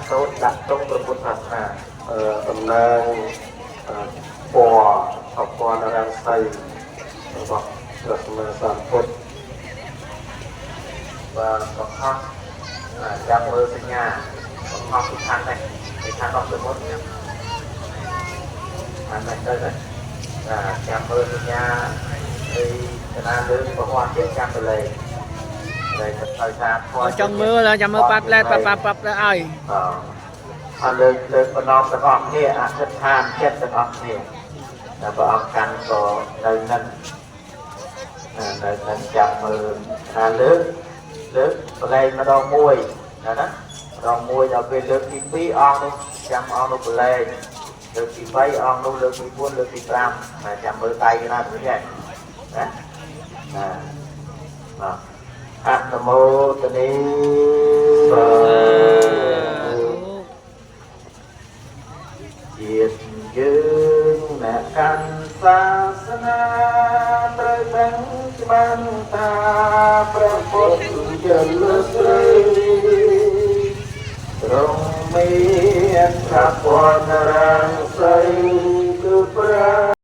សូត្រដាក់តុងព្រះពុទ្ធសាសនា តំណាងពណ៌អពណ៌រង្សីរបស់ព្រះសម្មាសម្ពុទ្ធ បាទបង្ហោះចាំមើលសញ្ញាបង្ហោះពីខាងនេះពីខាងអស់ទៅមុនខាងនេះទៅណាចាំមើលសញ្ញាពីកណាលើកបង្ហោះទៀតចាំទៅលេងលេងទៅឲ្យថាធម៌ ចង់មើលចាំមើលប៉ាត់លែតប៉ាត់ប៉ាត់ប៉ាត់ឲ្យ អើលើកលើកបណ្ដងទាំងអស់គ្នាអធិដ្ឋានចិត្តទាំងអស់គ្នាតែព្រះអង្គកាន់ក៏នៅនឹងនៅនឹងចាំមើលថាលើកលើកប្រឡែងម្ដងមួយណាណាម្ដងមួយដល់ពេលលើកទី2អង្គនោះចាំអង្គនោះប្រឡែងលើកទី3អង្គនោះលើកទី4លើកទី5តែចាំមើលដៃណាទៅនេះណាណាបាទអនុមោទនីជាតិយើងអ្នកកាន់សាសនាត្រូវដឹងច្បាស់ថាព្រះពុទ្ធជាលើស្រីទ្រង់មានព្រះពណ៌រង្សីគឺព្រះ